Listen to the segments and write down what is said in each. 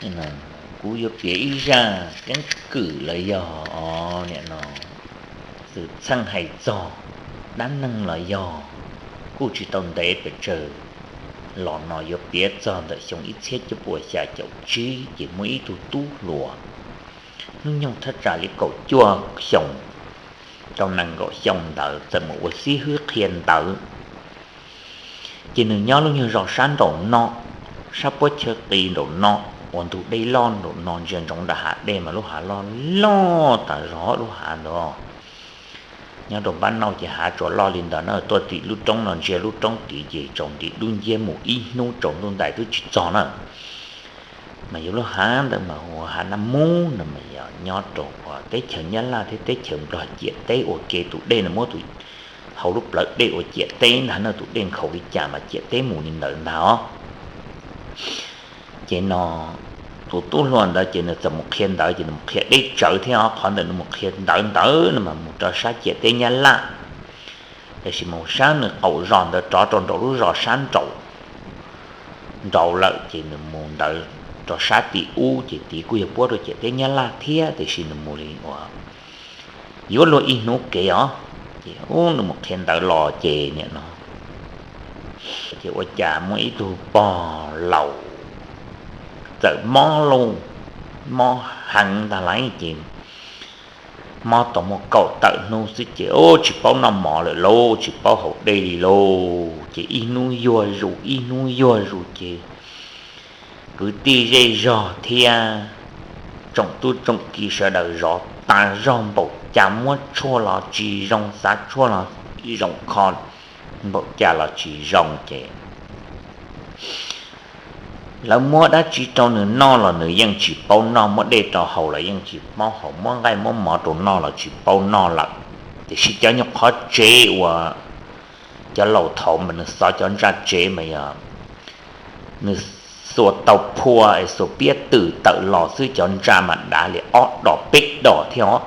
Kuv yuav piav ib zaj keeb kwm los yog, o, nim no xwm txheej hais txog dab neeg los yog, kuj tsis tau ntev pes tsawg los no yuav piav txog ntawm xyoo ib txhiab cuaj puas xya caum tsib ces muaj ib tug tub hluas hnub nyoog thaj tsam li kaum cuaj xyoos rau nees nkaum xyoo ntawd txawm mus ua xib hwb qhia ntawv. Ces nws nyob lub nyuag zos sab nraum no, sab puab chaw qis nraum no, uas ntug dej loj nraum no ntsia ntsoov nram hav dej mas lub hav loj loj tas zog lub hav ntawd. Nyob rau npab nauj ces hav tsuas loj li ntawd na, tuaj tim lub roob no ntsia lub roob tid ces tsaus nti dub nciab mus ib hnub tsaus ntuj ntais twb tsis txog na. Mas yog lub hav ntawd mas hu ua hav Naj Mub no mas yog nyob rau teb chaws Nyab Laj thiab teb chaws Nplog ciam teb ua ke, tus dej no muab tus, hauv lub plawv dej ua ciam teb ntag na, tus dej nkhaus li cas mas ciam teb mus li ntawd ntag os. Ces no tus tub hluas ntawd ces nws txawm mus qhia ntawv ces nws mus qhia deb tsawv thiab os, qhov ntawm nws mus qhia ntawv ntawd no mas mus rau sab ciam teb Nyab Laj, tiam sis mus sab nws qaum zos ntawd rov rau nraum lub zos sab nraud nraud lawm ces nws mus ntawd rau sab tim ub ces tid kuj yog puab rau ciam teb Nyab Laj thiab tiam sis nws mus li uas yuav luag ib hnub kev os. Ces ub nws mus qhia ntawv los ces nim no ces ua cas muaj ib tug pog laus txawm mob lauj, mob heev ntag lauj ces mob tau muaj kaum tawm hnub xwb ces ub tsis paub noj mov lawm lauj, tsis paub haus dej li lauj. Ces ib hnub yuag zus ib hnub yuag zus ces kwv tij zej zog thiab tsoom tub tsoom ki sawv daws zov tas zog npaum cas, muab tshuaj los tsis zoo, xav tshuaj los tsis zoo, kho npaum cas los tsis zoo ces lawv muab dab tsi rau nws noj los nws yeej tsis paub noj, muab dej rau haus los yeej tsis paub haus, muab nqaij muab mov rau noj los tsis paub noj lawm. Tiam sis cov nyuag qhov tsev uas cov laus thaud mas nws xov cov ntsa tsev mas yog nws xuas tau phua es xuas piab twm tawm los xwb, cov ntsa mas dav li ob dos peb dos thiab os.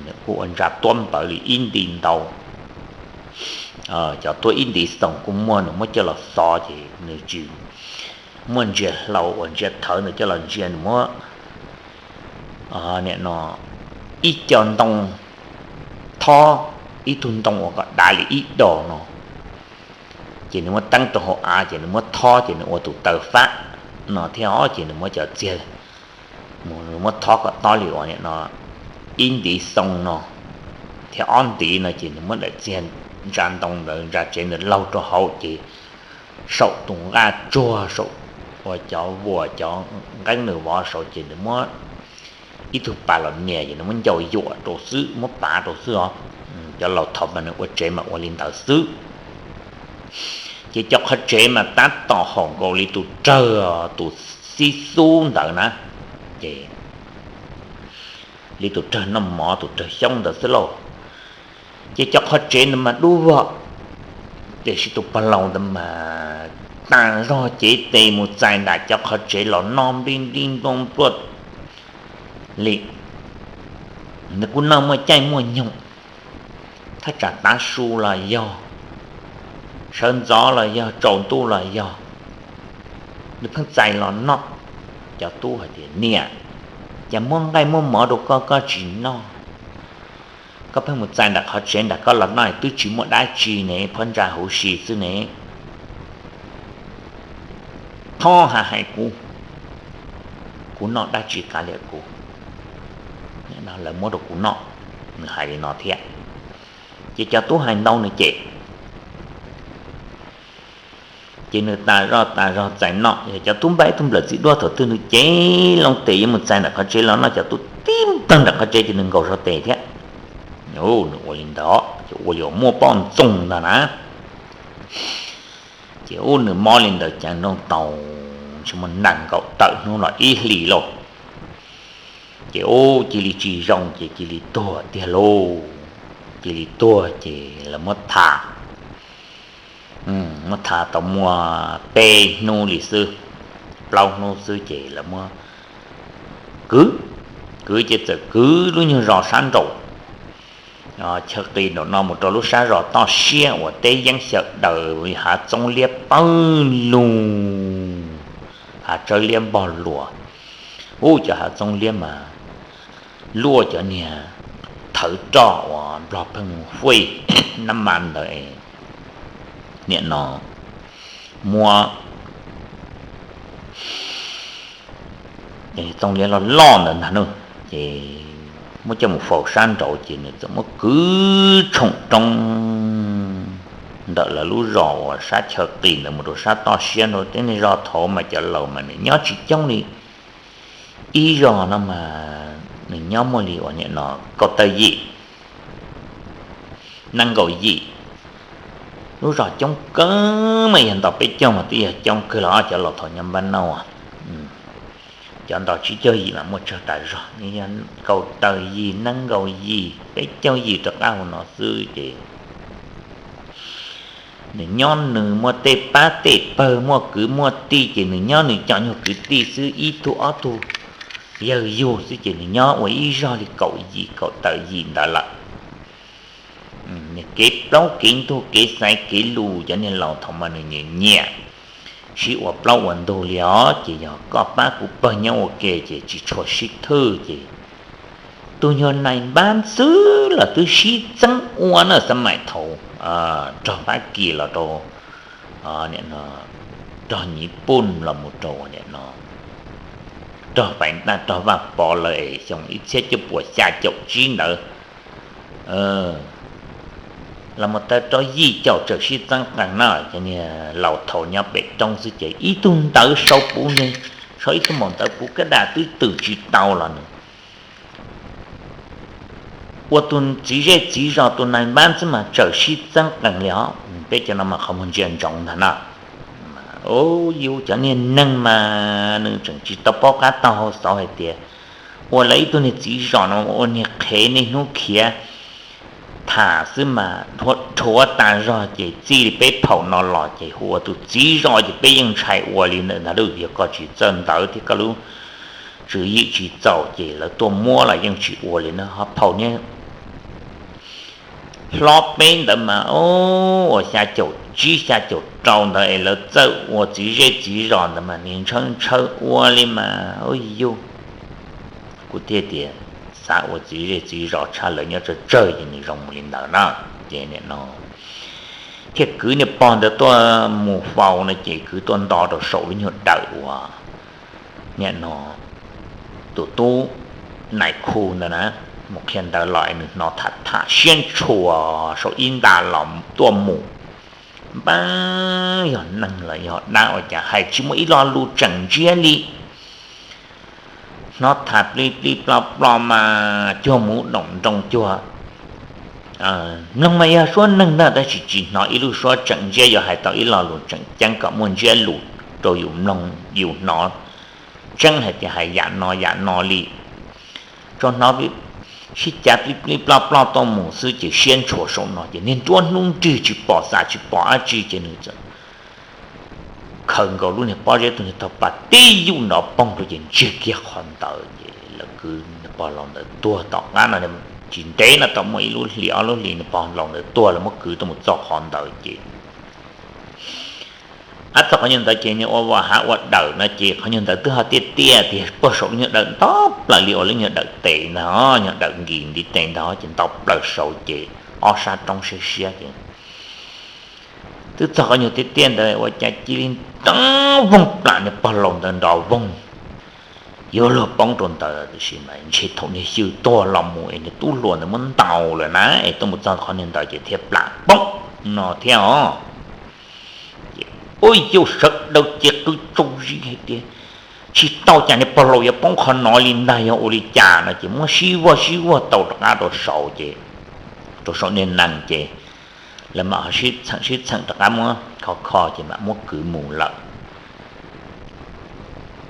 Nws kuj ua ntsa tuab npawv li ib nti ntau. Cov tuab ib nti xoos kuj muaj, nws muab coj los xov ces nws tsis muaj ntsia hlau uas ntsia thawv ntawd coj los ntsia, nws muab nim no ib co ntoo thob, ib tug ntoo uas kom dav li ib dos no, ces nws muab teeb rau hauv av ces nws muab thob ces nws ua tus taw fab no thiab os. Ces nws muab cov txiag, nws muab thob kom tob li uas nim no ib nti xoos no thiab ob ntiv no ces nws muab daim txiag ntsa ntoo ntawd, ntsa tsev ntawd laug rau hauv ces saum tus nqaj tsuag, saum uas cov vuas cov nqeeb nws vov saud ces nws muab ib tug pas los nias ces nws muab ncau yuam rau xwb, muab pav rau xwb os. Cov laus thaud mas nws ua tsev mas ua li ntawd xwb. Ces cov qhov tsev mas tab tom haum nkaus li tus rawg, tus xib xub ntawd na, ces li tus rawg noj mov, tus rawg xyoob ntawd xwb lauj. Ces cov qhov tsev ntawd mas dub vog, tiam sis tus pog laus ntawd mas tas zog cev tes mus txais nram cov qhov tsev los noj nplij nplij npluaj npluaj li. Nws kuj noj muaj caij muaj nyoog, thaj tsam tav su los yog, sawv ntxov los yog, tsaus ntuj los yog, nws pheej txais los noj. Cov tub hais tias, Niam, cas muab nqaij muab mov rau koj koj tsis noj? Koj pheej mus txais nram qhov tsev nram koj los noj twb tsis muaj dab tsi ne, phab ntsa huv si xwb ne. Thob ha hais kuv, kuv noj dab tsi kav liam kuv, lawv muab rau kuv noj. Nws hais li no thiab. Ces cov tub hais ntau nws ces ces nws tas zog tas zog txais noj. Yog cov tub npaj ib tug nplawm txiv duaj thaum twg nws cev loo tes yuav mus txais nram qhov tsev los noj, cov tub tib npawg nram qhov tsev ces nws nkaus zog tes thiab. Nws ua li ntawd ces ua li uas muaj poj ntxoog ntag na. Ces ub nws mob li ntawd ces nroo tau tsis muaj nees nkaum tawm hnub los ib hlis lauj. Ces ub cia li tsis zoo ces cia li tuag tiag lauj. Cia li tuag ces lawv muab tha, muab tha tau muaj peb hnub li xwb, plaub hnub xwb ces lawv muab kwv, kwv ces txawm kwv lub nyuag zos sab nraum chaw qis nraum no mus rau lub sab zos toj siab uas teb yeeb xyaw daws, hav txoob liab pawg lug, hav tsawb liab npog luas. Ub, cov hav txoob liab mas luaj cov niag thawv roj uas nplog pheej fuj nab mas ntawd, nim no muab txooj liab loj loj ntawd ntag no, ces muab coj mus faus sab nraud ces nws txawm muab kwv tshoom roob ntawm lawv lub zos uas sab chaw qis ntawd mus rau sab toj siab nraud. Tej niag zos thaud mas cov laus mas nws nyob tsis coob li, ib zos no mas nws nyob muaj li uas nim no kaum tawm yim, nees nkaum yim. Lub zos coob kawg mas yog nto peb caug mas twb yog coob kawg los cov laus thaud nyob npab nauj. Cov nto tsib caug yim mas muaj tsawg tas zog, yog kaum tawm yim, nees nkaum yim, peb caug yim rov qab hauv no xwb ces nws nyob nws muaj tej pab tej pawg, muaj kwv muaj tij ces nws nyob nws cov nyuag kwv tij xwb, ib tug ob tug yawg yug xwb ces nws nyob ua ib zog li kaum yim kaum tawm yim ntawd lawm. Nws kev plaub kev ntug kev xaiv kev lus cov niag laus thaud mas nws nyiam nyiam sib ua plaub ua ntug li os, ces yog koj pab kuv pawg nyob ua ke ces tsis tshua sib thwj ces tus nyuag nais npab xwb los twb sib txeeb ua na. Xab maim thaud rog Fab Kis los rau, rog Nyiv Pun los mus rau nim no rog Fais Ntaj rog Vaj Pov lawm es xyoo ib txhiab cuaj puas xya caum tsib ntawd los mus tawm rau yim caum txawm sib txeeb qees na. Cov niag laus thaud nyob pem roob xwb ces ib tug ntawv sau puv, sau ib tug maum ntawv puv kaj dam twb twm tsis tau los nws ua tus txiv zej txiv zos tus nais npab xwb mas txawm sib txeeb qees li os. Peb cov no mas qhov muag ntsia ntsoov ntag na. Yus cov niag neeg mas nws tseem tsis tau paub qab tau hau xauv hais tias ua lawv ib tug niag txiv zos no ua niag qhev niaj hnub khiav tham xwb mas rhuav tas zog ces txij li peb phaum no los ces hu ua tus txiv zos ces peb yeej ntshai ua li ntawd ntag lauj. Yog koj tsis txawj ntawv thiab koj lub tswv yim tsis txaus ces lawv tuaj muab los yeej tsis ua li na. Ho phaum niaj hlob peb ntawd mas ua xya caum tsib xya caum rau ntawd es lawv txawj ua txiv zej txiv zos ntawd mas niag ntshaw ntshaw ua li mas yus, kuv thiaj tias xav ua txiv zej txiv zos tshaj lawv nyob tsawg tsawg ces nws zoo mus li ntawd na. Ces nim no thiaj kwv niag pog ntawd tuaj mus faus no ces kwv tuaj nto rau saum lub nyuag dawm uas nim no tus tub nais khu ntawd na, mus qhia ntawv los es nws hnov tham tham siab ntshua saum ib nta los tuaj mus. Npab yog neeg los yog dab ua cas hais tsis muaj ib lo lus tseem ntsiab li. Hnov tham plig plig ploj ploj mas cuag mus doom nroo cuag. Mloog mas yog suab neeg ntag tab sis tsis hnov ib lub suab tseem ntsiab, yuav hais tau ib lo lus tseem ceeb kom muaj ntsiab lus rau yus mloog yus hnov tseeb hais tias hais yam no yam no li. Tsuas hnov sib cav plig plig ploj ploj tuaj mus xwb ces siab ntshua saum no ces niag nruab hnub nrig tsis pom xav tsis pom dab tsi ces nws txawm khaws nkaus lub niag pob zeb tus niag taug pas tib yuj nrov poog rau ces ntsiag kiag qhov ntawd ces lawv kwv niag pog laus ntawd tuag. Tom qab no tsis ntev no tau muaj ib lub hlis ob lub hlis niag pog laus ntawd tuag lawv muab kwv tuaj mus txog qhov ntawd ces ab txog qhov nyuag ntawd ces nws ua vam hav ua dawm no ces qhov nyuag ntawd twb ho tiaj tiaj tiag puag saum lub nyuag dawm nto plaws li uas lub nyuag dawm tes ntag, nyuag dawm nkis ntiv tes ntag ces nto plaws saud ces ob sab roob siab siab ces twb txog qhov nyuag tiaj tiaj ntawd ua cas cia li nrov voog plam niag pog laus ntawd nrov voog yuav luag poob rau ntawd tiam sis mas ntshe thaum niag xyw tuag los mus es niag tub hluas ntawd muab ntaus lawm na es tuaj mus txog qhov niag ntawd ces thiaj plam poob no thiab os. Ces ua yus sawv daws ces qw tsaus zis hais tias tsis tau cas niag pog laus yuav poob qhov no li ntag, yog ua li cas no ces muab sib vuag sib vuag tau rov qab rau saud ces rau saum niag nees ces lawv mam ho sib txheem sib txheem rov qab muab kho kho ces mam muab kwv mus lawm.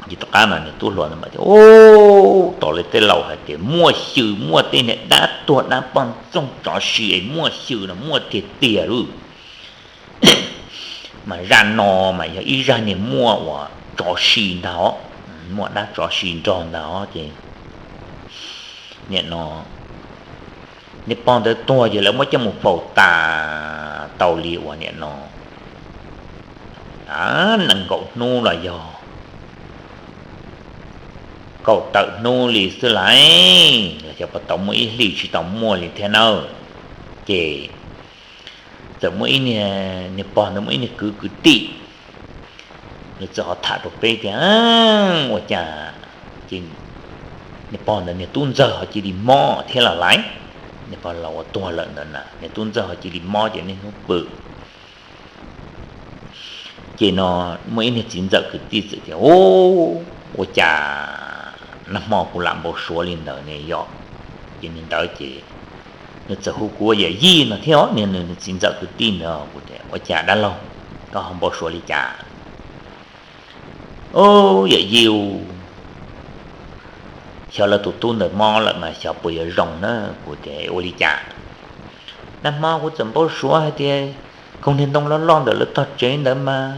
Ces tom qab no niag tub hluas ntawd tias, ub, tos li tej laus hais tias muaj xyw muaj tej niag dab tuag dab poj ntxoog tsov si es muaj xyw no muaj tiag tiag lauj. Mas zaj no mas yog ib zaj niag muaj uas tsov si ntag os, muaj dab tsov si nrog ntag os ces nim no niag pog ntawd tuag ces lawv muab coj mus faus tas tau li uas nim no nees nkaum hnub los yog kaum tawm hnub li xwb lais, los xyov puas tau muaj ib hlis tsis tau muaj li thiab nawb. Ces txawm muaj ib niag, niag pog ntawd muaj ib niag kwv kwv tij, nws txawm ho tham rau peb tias, ua cas ces niag pog ntawd niag tub ntxawg ho cia li mob thiab los lais. Niag pog laus uas tuag lawm ntawd na, niag tub ntxawg ho cia li mob ces niaj hnub pw. Ces no muaj ib niag txiv ntxawm kwv tij txawm tias, u, ua cas nag hmo kuv lam npau suav li ntawd ne yog. Ces niag ntawd ces nws txawm hu kuv ua yawm yij no thiab, niag nws txiv ntxawm kwv tij ntawd. Kuv tias, ua cas dab laug, koj ho npau suav li cas? U, yawm yij, xyov lawv tus tub ntawd mob lawm mas xyov puas yuav zoo na. Kuv tias, ua li cas? Nag hmo kuv txawm npau suav hais tias koog niag ntoo loj loj ntawm lawv tog tsev ntawd mas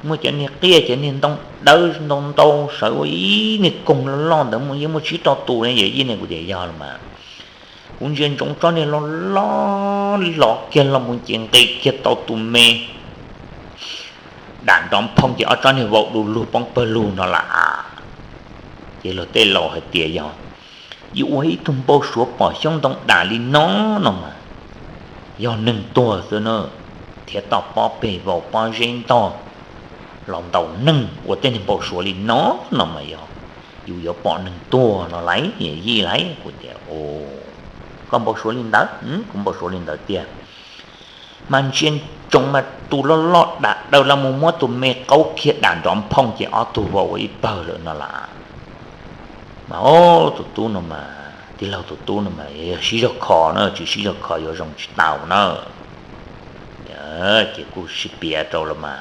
muaj cov niag qiaj, cov niag ntoo dawb ntoo ntau sawv ua ib niag koog loj loj ntawd muaj, yeej muaj tsib rau tus ne yawm yij ne. Kuv tias, yog los mas. Kuv ntsia ntsoov tsob niag loj loj los kiag los mus ces nqis kiag tau tus me dam nrov nphoo ces ob tsob niag vau du lug poob pawg lug no lawm. Ces luag tej laus hais tias yog, yus ua ib tug npau suav pom xyoob ntoo dam li no no mas yog neeg tuag xwb na, thiab toj pob peg vau pob zeb ntog los ntaus neeg ua tej niag npau suav li no no mas yog yus yuav pom neeg tuag no lais yij lais. Kuv tias, koj npau suav li ntawd? Kuv npau suav li ntawd tiag. Mas ntsia ntsoov mas tus loj loj dam daws los mus muab tus me qaub kiag dam nrov nphoo ces ob tug vau ua ib pawg lawm no lawm. Mas o, tus tub no mas, tij laug tus tub no mas yog sib zog kho na, tsis sib zog kho yuav zoo tsis tau na. Ces kuj sib piav rau los mas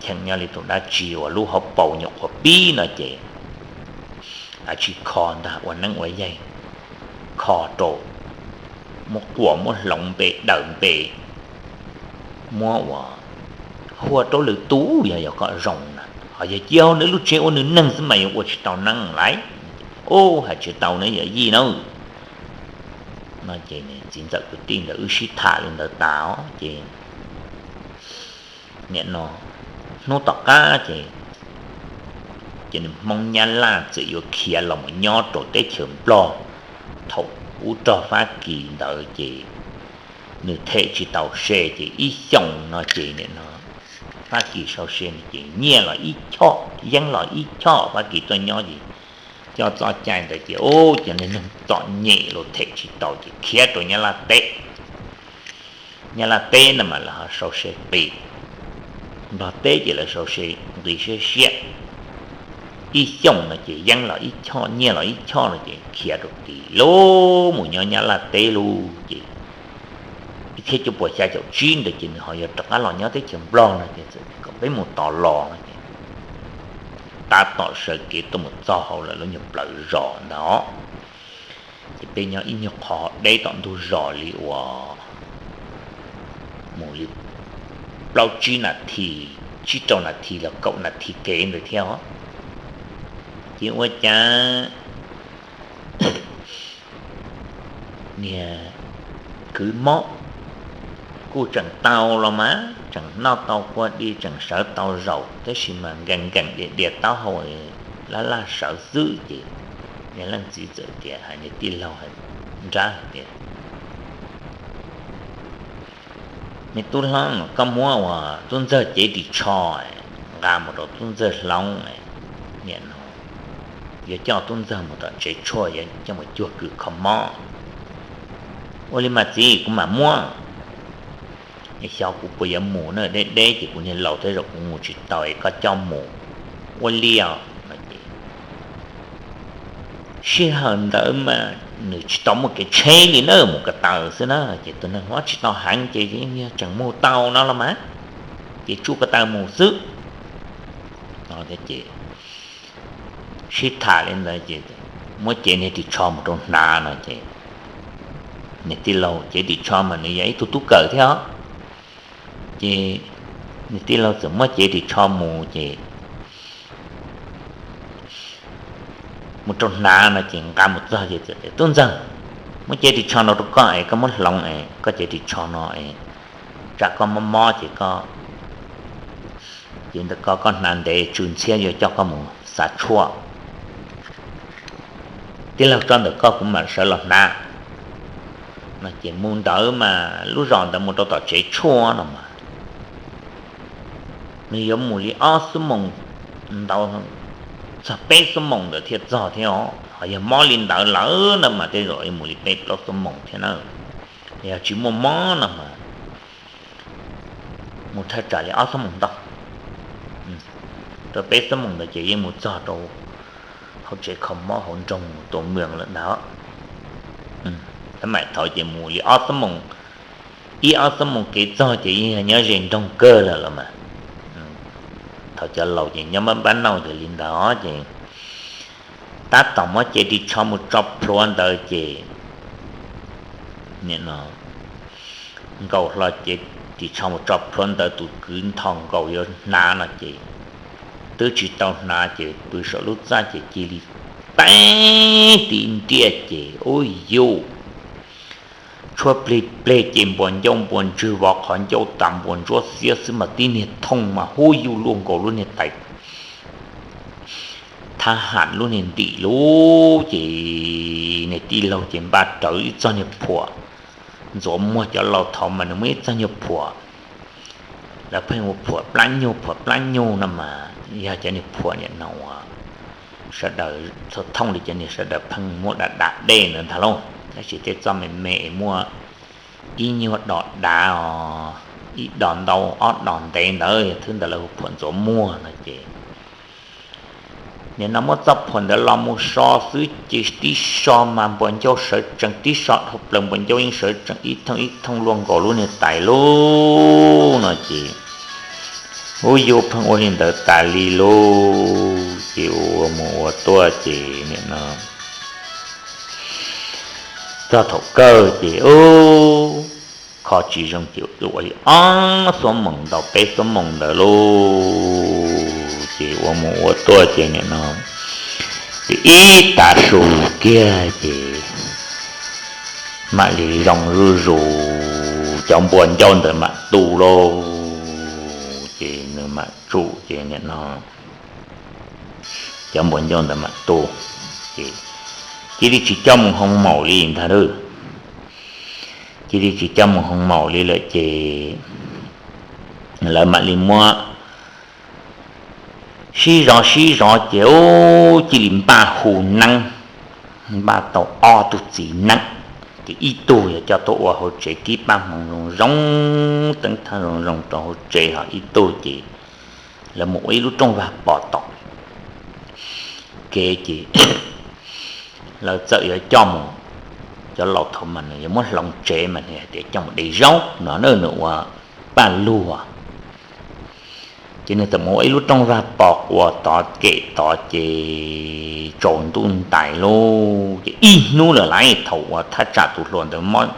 cheem nyob li tus dab tsi uas lub hauv paus nyuam qhuav pib no ces dab tsi kho ntag ua neeb ua yaig, kho rau muab quas muab hloov npe daws npe, muab ua huaj rau lwm tus yog, yog kom zoo na, ho yog cia hauv nws lub tsev ua nws neeg xwb mas yog ua tsis tau neeb lais. U, hais tsis tau na yawm yij na. No ces txiv ntxawm kwv tij ntawd wb sib tham li ntawd tas ces nim no hnub tom qab ces ces nws Hmoob Nyab Laj txawm yuav khiav los mus nyob rau teb chaws Nplog. Thaum ub rog Fab Kis ntawd ces nws them tsis tau se ces ib xyoos no ces nim no Fab Kis sau se no ces nyiaj los ib choj, yeeb los ib choj, Fab Kis tuaj nyob ces coj txoj cai ntawd ces ub, cov neeg txom nyem los them tsis tau ces khiav rau Nyab Laj teb. Nyab Laj teb no mas lawv ho sau se qis, Nplog teb ces lawv sau se nqi siab siab. Ib xyoos no ces yeeb los ib choj, nyiaj los ib choj no ces khiav rau tid lub mus nyob Nyab Laj teb lub ces ib txhiab cuaj puas xya caum tsib ntawd ces nws ho yuav rov qab los nyob teb chaws Nplog no ces txawm kom peb mus tos los no ces tab tom sawv kev tuaj mus txog hauv lawv lub nyuag plawv zos ntawd. Ces peb nyob ib nyuag qho deb tom ntug zos li uas mus li plaub tsib nas this, tsib rau nas this los kaum nas this kev ntawd thiab os. Ces ua cas niag kwv mob kuj tseem tau los mas, tseem noj tau kua di, tseem sawv tau zaum, tab sis mas nkees nkees dias dias taub hau, laj laj sawv xwb. Ces niag leej txiv txawm tias, hais niag tij laug nrab hais tias, Me tub hlob, koj muab uas tub ntxawg cev ris tsho nqa mus rau tub ntxawg hloov, nim no yuav coj tub ntxawg mus tom tsev tshuaj, yuav coj mus cuag kws kho mob. Ua li mas txiv, kuv mam muab. Xyov kuv puas yuav mus na, deb deb ces kuv niag laus thiab, zaum kuv mus tsis tau es koj coj mus. Ua li os. Sij hawm ntawd mas nws tsis tau muaj kev tsheb li na, mus ko taw xwb na, ces tus neeg hlob tsis tau heev ces tseem mus tau no los mas, ces tsuj ko taw mus xwb. Ces sib tham li ntawd ces muab cev niag ris tsho mus rau hnav no ces niag tij laug cev ris tsho mas nws yog ib tug tub kawm thiab os. Ces niag tij laug txawm muab cev ris tsho mus ces mus rau hnav no ces nqa mus txog ces txawm tias, Tub ntxawg, muab cev ris tsho no rau koj es koj muab hloov es koj cev ris tsho no es tsam koj mob mob ces koj, ces ntawm ko koj hnav ntev tsw ntxhiab yuav coj koj mus xav tshuaj. Tij laug, tso ntawm koj kuv mam sawv los hnav. No ces mus ntawd mas lub zos ntawd mus rau tom tsev tshuaj no mas nws yuav mus li ob xuab moos ntau, txog peb xuab moos ntawd thiaj txog thiab os. Ho yog mob li ntawd lawm no mas tej zaum yuav mus li peb plaub xuab moos thiab na. Yog tsis muaj mob no mas mus thaj tsam li ob xuab moos ntau, rau peb xuab moos ntawd ces yeej mus txog rau hauv tsev kho mob hauv nroog mus tua mwees lawm ntag. Tab mam thaum ces mus li ob xuab moos, ib ob xuab moos kev txog ces yeej yog nyob ze nroog kawg lawm los mas. Thaum cov laus ces nyob npab npab nauj ces li ntawd ces tab tom muab cev ris tsho mus tso plhuav ntawd ces nim no nkaus hlo cev ris tsho mus tso plhuav ntawd, tus kwv nthos nkaus yuav hnav no ces twb tsis tau hnav ces pw saum lub txaj ces cia li teeb ti ntiaj ces ub yuj, tshuab plig pleg ces npuas ncauj npuas ntswg vov qhov ncauj tas npuas ntsuab xiab xwb mas tib niag thooj mas hu yuj luaj nkaus lub niag tais thab ham lub niag ntim lub ces niag tij laug ces npaj rawv ib txoj niag phuam ntxuav muag. Cov laus thaud mas nws muaj ib txoj niag phuam, lawv pheej ua phuam plab nyuj, phuam plab nyuj no mas yog cov niag phuam nim no uas sawv daws txhua thooj li cov niag sawv daws pheej muab dav dav dej ntawd ntag lauj, tab sis tej txoj me me es muaj ib nyuag dos dav os, ib dos ntau ob dos ntev ntawd yog thwb ntawd lawv hu phuam ntxuav muag no ces nim no muab txoj phuam ntawd los mus so xwb ces tib so mas npuas ncauj sawv tsees, tib so dhau plaws npuas ncauj yeej sawv tsees ib thooj ib thooj luaj nkaus lub niag tais lub no ces ub yuj pheej ua li ntawd tas li lub ces ua mus ua tuaj ces nim no txog thaum kawg ces ub kho tsis zoo ces ua li ob xuab moos ntau peb xuab moos ntawd lub ces ua mus ua tuaj ces nim no ces ib tav su kiag ces mam li zoo zuj zus, cov npuas ncauj ntawd mam tu lauj. Ces nws mam tsum ces nim no cov npuas ncauj ntawd mam tu ces cia li tsis coj mus hoo maum li ntag lauj. Cia li tsis coj mus hoo maum li lawm ces lawv mam li muab sib zov sib zov ces ub cia li npaj hu neeb, npaj tau ob tug txiv neeb, ces ib tug yog coj tuaj ua hauv tsev kib paj hmoov zoo zoo, teeb thawj zoo zoo rau hauv tsev, ho ib tug ces lawv mus ua ib lub rooj vag pos tom kev ces lawv txawm yuav coj mus, cov laus thaum mas nws yuav muab hloov tsev mas nws hais tias coj mus de zaub no na, nws ua paj luag. Ces nws txawm mus ua ib lub rooj vag pos quas tod kem tod ces tsaus ntuj ntais lauj, ces ib hnub lawm lauj, thaum uas thaj tsam tus hluas ntawd mob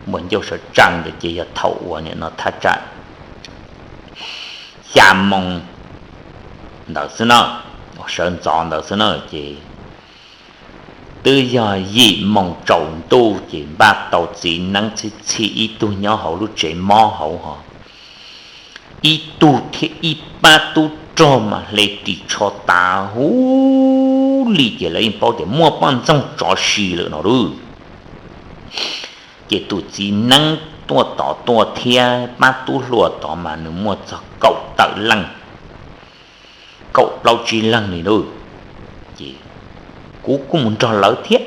npuas ncauj sawv tsees ntawd ces yog thaum uas nim no thaj tsam xya moo ntawd xwb na, sawv ntxov ntawd xwb na ces twb yog yim moo tsaus ntuj ces npaj tau txiv neeb txhij txhij ib tug nyob hauv lub tsev mob hauv ho ib tug thiab ib pab tub rog mas hle ris tsho tas huv li ces lawv yeej paub tias muaj poj ntxoog tsov si lawm no lauj. Ces tus txiv neeb tuaj tod tuaj thiab pab tub hluas tod mas nws muaj txog kaum tawm leej, kaum plaub tsib leeg li lauj. Ces kuv kuj mus nrog lawv thiab,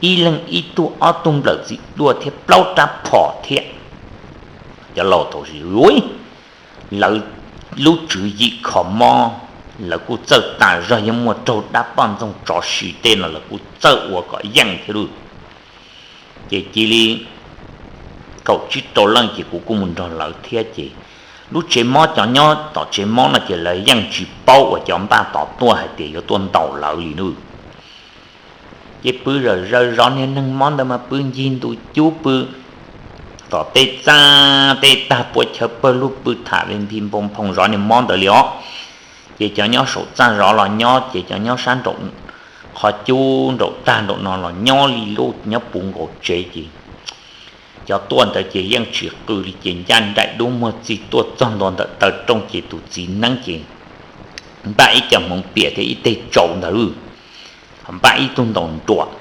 ib leeg ib tug ob tug nplawm txiv duaj thiab plaub rab phom thiab. Cov laus thaum ub, lawv lub tswv yim kho mob lawv kuj txawj tas zog, yeej muaj raug dab poj ntxoog tsov si tej no lawv kuj txawj ua kom yeej thiab lauj. Ces cia li kaum tsib rau leej ces kuv kuj mus nrog lawv thiab ces lub tsev mob, cov nyob tom tsev mob no ces lawv yeej tsis paub uas cov npaj tod tuaj hais tias yuav tuaj ntaus lawv li lauj. Ces pw zawm zaws zov niag neeg mob ntawd mas pw ncig ntu cub pw tom tej txaj tej tag pua chaw pawg lug pw tham li nphi npoo nphoo zov niag mob ntawd li os. Ces cov nyob saum txaj zov los nyob, ces cov nyob sab nraum qhov cub nraum tag nraum no los nyob li lauj, nyob puv nkaus tsev ces cov tuaj ntawd ces yeej tsis qw li ces ncaj nraim dub muag txij tuaj txog ntua ntawm taw rooj ces tus txiv neeb ces npaj ib co hmoov piam thiab ib teg tsau ntawd lauj. npaj ib tug ntaus nruas,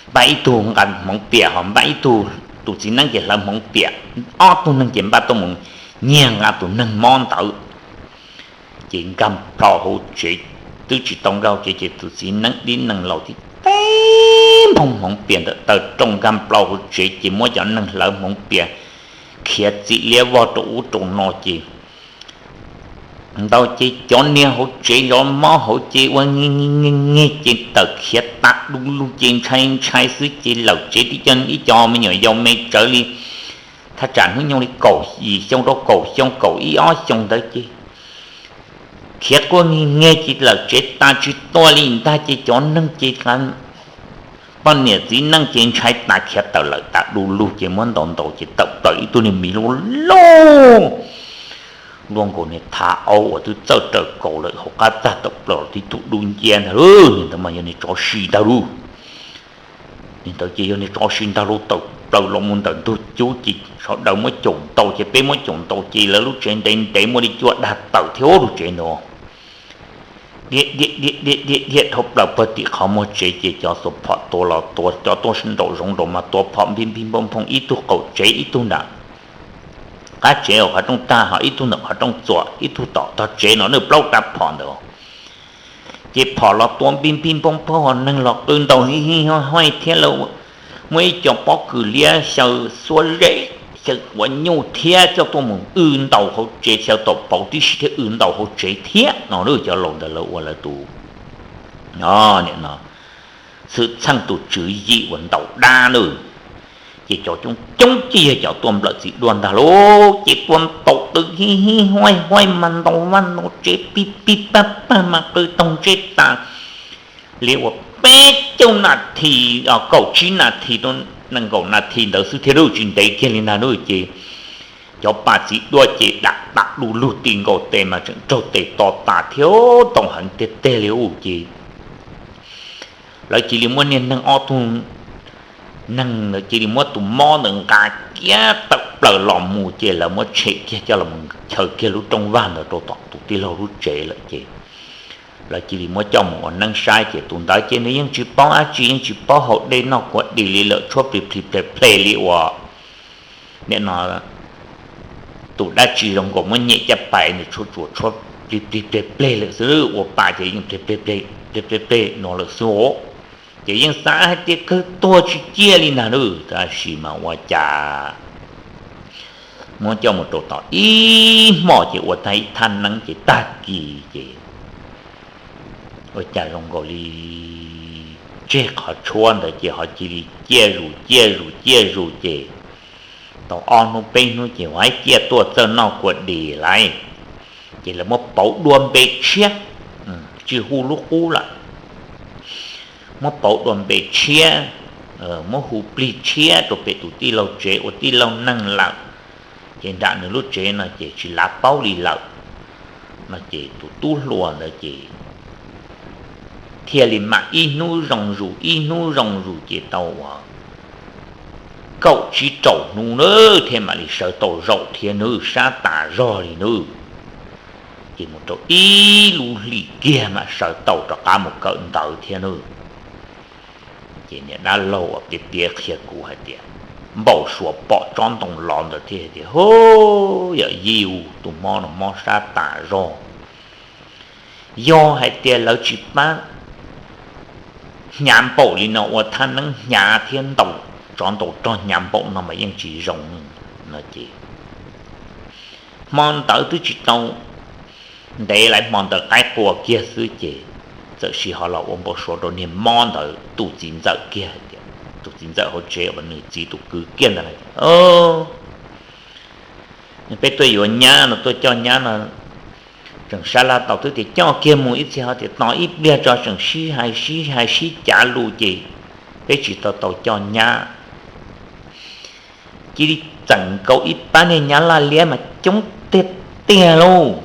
npaj ib tug nqa hmoov piam, ho npaj ib tug, tus txiv neeb ces hlawv hmoov piam, ob tug neeg ces npaj tuaj mus nyiag nqa tus neeg mob ntawd. Ces nkag plho hauv tsev, twb tsis tau nkag tsev ces tus txiv neeb dib nees laus thiab teb nphoo hmoov piam ntawm taw rooj nkag plho hauv tsev ces muab cov neeg hlawv hmoov piam khiav txim liab vog rau ub rau no ces ntawd ces cov niag hauv tsev zov mob hauv ces ua nyiag nyiag ces tawm khiav tas du lug ces ntshai ntshai xwb ces lawm tsev tib co ib co me nyuam yaus me tsawv li thaj tsam hnub nyoog li kaum yim xyoo rau kaum xyoo kaum ib ob xyoo ntawd ces khiav quaj nyiag nyiag ces lawm tsev tas tsis tuaj li ntag ces cov neeg ces poj niam txiv neej ces ntshai tas khiav tawm lawm tas du lug ces muab ntaus ntaus ces tawm plaws ib tug niag miv loj loj luaj nkaus niag thav aub uas twb txawj raws kaus lawm hauv qab txag tawm plaws tib tug dub nciab ntag lauj. Niag ntawd mas yog niag tsov si ntag lauj. Niag ntawd ces yog niag tsov si ntag lauj, tawm plaws los mus ntawm ntug cub ces sawv daws muab caum ntaus ces peb muab caum ntaus ces lawv lub tsev ntev ntev muaj li cuaj dag tawm thiab lub tsev ntawd dhia dhia dhia dhia dhia dhia dhau plaws pawg tim qhov muag tsev ces cov xuas phom tua los tua, cov tuaj nraum zoov nraum mas tua phom npij npij nphooj nphooj, ib tug qaum tsev ib tug nram qab tsev uas qhov rooj tag, ho ib tug ntawm qhov rooj txuas, ib tug tom tog tsev no, nws plaub rab phom ntawd. Ces phom los tua npij npij nphooj nphooj, ho neeg los qw ntaus hi hi huaj huaj thiab lawv muaj ib co pob kws liab xyaw xuab zeb, xyaw quav nyuj thiab coj tuaj mus w ntaus hauv tsev, xyaw taum pauv tib si thiab w ntaus hauv tsev thiab no. Cov laus ntawd lawv ua lawv tus, nim no xwm txheej tus tswv yim uas ntaus dab lawm. Ces cov coob coob ces yog cov tuaj nplawm txiv duaj ntag lauj, ces tuaj ntaus qw hi hi huaj huaj mas ntaus vaj ntaus tsev pib pib pag pag mas qw taug ntsej tas li uas peb caug nas this, kaum tsib nas this rau nees nkaum nas this ntawd xwb thiab lauj, tsis ntev kiag li ntag lauj. Ces cov pas txiv duaj ces dam tas du lug ti nkaus tes mas tseem raug tes to tas thiab tau heev tiag tiag li lauj. Ces lawv cia li muab niag neeg ob tug neeg ntawd cia li muab tus mob ntawd nqa kiag tawm plaws los mus ces lawv muab tshem kiag coj los chaw kiag lub rooj vag ntawd rau tom tus tij laug lub tsev lawm ces lawv cia li muab coj mus ua neeb saib ces tus ntawd ces nws yeej tsis paub dab tsi, yeej tsis paub haus dej noj kua dis li lawm, tshuab plig plig pleg pleg li uas nim no tus dab tsi zoo nkaus muab nyem caj pas nws tshuab tsuas tshuab plig plig pleg pleg lawm xwb, ua pa ces yeej plig plig pleg pleg pleg no lawm xwb os. Ces yeej xav hais tias kawg tuag tsis ciaj li ntag lauj, tab sis mas ua cas muab coj mus rau tom ib hmos ces ua tag ib thaj neeb ces tag kis ces ua cas zoo nkaus li tseg qhov tshuab ntawd ces ho cia li ciaj zus ciaj zus ciaj zus ces tau ob hnub peb hnub ces ua ciaj tuaj txawj noj kua dis lawm. Ces lawv muab pauv dua npe tshiab, tsis hu lub qub lawm, muab pauv dua npe tshiab, muab hu plig tshiab rau pem tus tij laug tsev ua tij laug neeg lawm. Ces nram nws lub tsev no ces tsis lav paub li lawm no ces tus tub hluas ntawd ces thiaj li mam ib hnub zoo zus ib hnub zoo zus ces tau uas kaum tsib rau hnub na thiaj mam li sawv tau zaum thiab nws sab tas zog li nws. Ces mus rau ib lub hlis kiag mam sawv tau rov qab mus kawm ntawv thiab nws. Ces niam dab laug uas piav piav qhia kuv hais tias npau suav pom tsob ntoo los ntawd thiaj hais tias, Hu, yawm yij, tus mob no mob sab tas zog. Yog hais tias lawv tsis pab hnyav npaum li no ua thaj neeb hnyav thiab ntaus tsov ntaus rog hnyav npaum no mas yeej tsis zoo no ces hmo ntawd twb tsis tau ntev lawm, hmo ntawd qaib qua kiag xwb ces txawm sis ho los ua npau suav rau niag mob ntawd tus txiv ntxawm kiag hais tias, tus txiv ntxawm hauv tsev uas nws txiv tus kwv kiag ntawd hais tias, Peb tuaj yuav nyab no, tuaj coj nyab no, tseem sab laj tau twb tias coj kiag mus ib txhia ho tias tos ib pliag tso, tseem sib hais sib hais sib cav lus ces peb tsis tau tau coj nyab. Cia li txeem nkaus ib pab niag nyab laj liab mas coob tiag tiag lauj.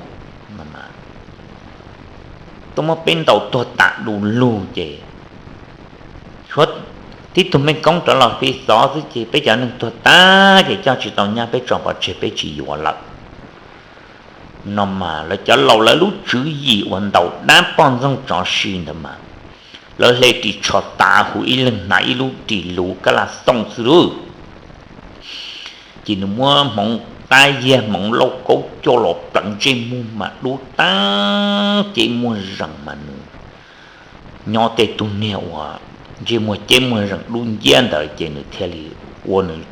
Tuaj muab peb ntaus tuag tas du lug ces tshuav tib tug mej koob rov los fi xov xwb ces peb cov neeg tuag tag ces coj tsis tau nyab, peb tso pov tseg peb tsis yuav lawm. No mas lawv cov laus lawv lub tswv yim uas ntaus dab poj ntxoog tsov si ntawd mas lawv hle ris tsho tav huv ib leeg hnav ib lub ris luv kab laj xoo xwb lauj. Ces nws muab hmoov tab yiag hmoov lauj kaub coj los pleev ntsej muag mas dub tab cev muag zees mas nws nyob tej tug niag uas ntsej muag cev muag zees dub nciab ntawd ces nws thiaj li ua nws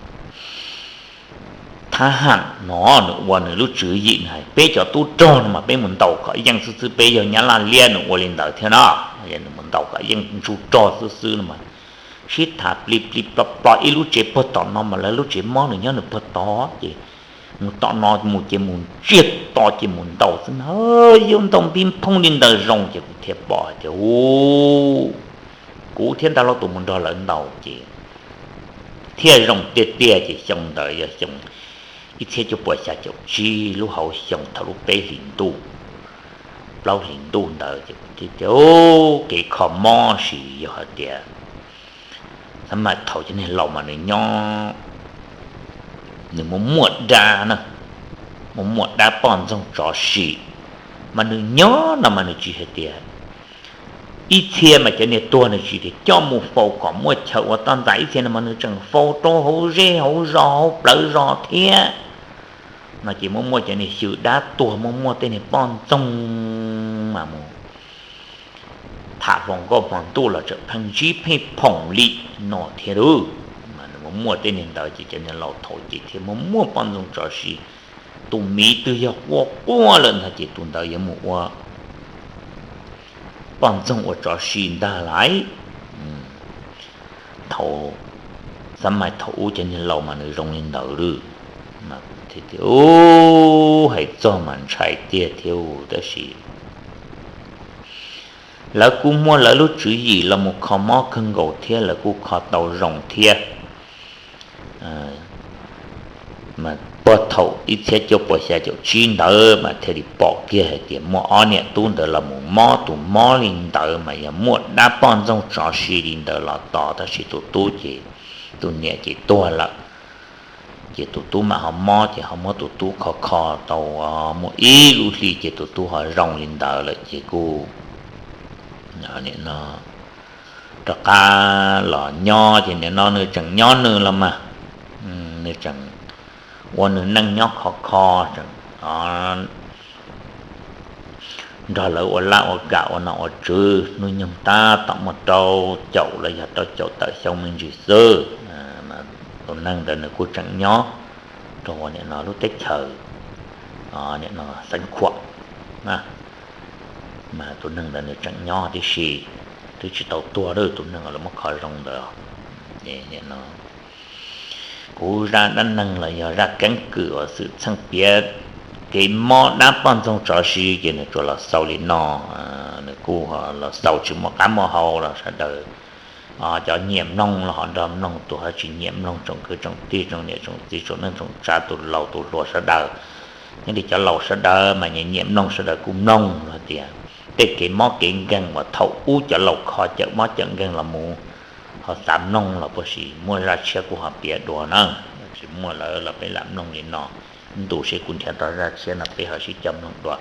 thab ham no, nws ua nws lub tswv yim hais peb cov tub rog no mas peb mus ntaus kom yeej xwb xwb, peb yog nyab laj liab nws ua li ntawd thiab no. Nws mus ntaus kom yeej ntsuj rog xwb xwb no mas sib tham plig plig plog plog ib lub tsev puag tom no mas lawv lub tsev mob nws nyob nws puag tod ces mus tom no mus ces mus ntsiag to ces mus ntaus xwb na, yuav ntaus npib phooj li ntawd zoo ces kuv thiaj pom hais tias u kuv thiab nrog lawv tus mus nrog lawv ntaus ces thiaj zoo tiag tiag ces xyoo ntawd yog xyoo ib txhiab cuaj puas xya caum tsib lub hauv xyoo thaum lub peb hlis ntuj plaub hlis ntuj ntawd ces kuv thiaj tias kev kho mob sis yog hais tias xab mas thaum cov niag laus mas nws nyob nws muaj muaj dab na, muaj muaj dab poj ntxoog tsov si, mas nws nyob no mas nws tsis hais tias ib txhia mas cov niag tuag nws tsis tias coj mus faus kom muaj chaw ua toj ntxas, ib txhia no mas nws tseem faus rau hauv zej hauv zos hauv plawv zos thiab no ces muaj muaj cov niag xyw dab tuag muaj muaj tej niag poj ntxoog mas mus tham hluas nkauj hmo ntuj los tseem pheej ntsib pheej phoom li no thiab lauj. Mas nws muaj muaj tej niag ntawd ces cov niag laus thaum ces thiaj muaj muaj poj ntxoog tsov si, tus miv twg yog quaj quaj lawm ntag ces tus ntawd yuav mus ua poj ntxoog ua tsov si ntag lauj. Thaum xab mais thaum ub cov niag laus mas nws zoo li ntawd lauj. Mas kuv thiaj tias u hais txog mas ntshai tiag thiab tab sis lawv kuj muaj lawv lub tswv yim los mus kho mob kawg nkaus thiab lawv kuj kho tau zoo thiab. Mas puag thaum ib txhiab cuaj puas xya caum tsib ntawd mas thiaj li pom kiag hais tias muaj ob niam tub ntawd los mus mob tus mob li ntawd mas yog muaj dab poj ntxoog tsov si li ntawd los tos tab sis tus tub ces tus niam ces tuag lawm. Ces tus tub mam ho mob ces ho muab tus tub kho kho tau muaj ib lub hli ces tus tub ho zoo li ntawd lawm ces kuj nim no rov qab los nyob ces nim no nws tseem nyob nws los mas nws tseem ua nws neej nyob khov kho, tseem nrog lawv ua laj ua kam ua nom ua tswv, hnub nyoog tab tom muaj rau caum los yog rau caum tawm xyoo me ntsis xwb. Tus neeg ntawd nws kuj tseem nyob rau ua nim no lub teb chaws nim no Xeev Khuam. Mas tus neeg ntawd nws tseem nyob tib si, twb tsis tau tuag lawm tus neeg uas lawv muab kho zoo ntawd. Nim no kuv zaj dab neeg los yog zaj keeb kwm uas xwm txheej piav kev mob dab poj ntxoog tsov si ces nws tsuas los xaus li no. Nws kuj los xaus tsis muaj qab muaj hau los sawv daws cov nyiam mloog los ho nrog mloog, tus ho tsis nyiam mloog tsoom kwv tsoom tij tsoom niam tsoom txiv tsoom neej tsoom tsav tus laus tus hluas sawv daws. Nyob li cov laus sawv daws mas nyiam nyiam mloog sawv daws kuj mloog los tias tej kev mob kev nkeeg uas thaum ub cov laus kho cawm mob cawm nkeeg los mus ho xav mloog los puas sis muaj zaj tshiab kuj ho piav dua na. Tsis muaj lawm los peb lam mloog li no, ntu seb kuv nrhiav tau zaj tshiab no peb ho sib coj mloog dua.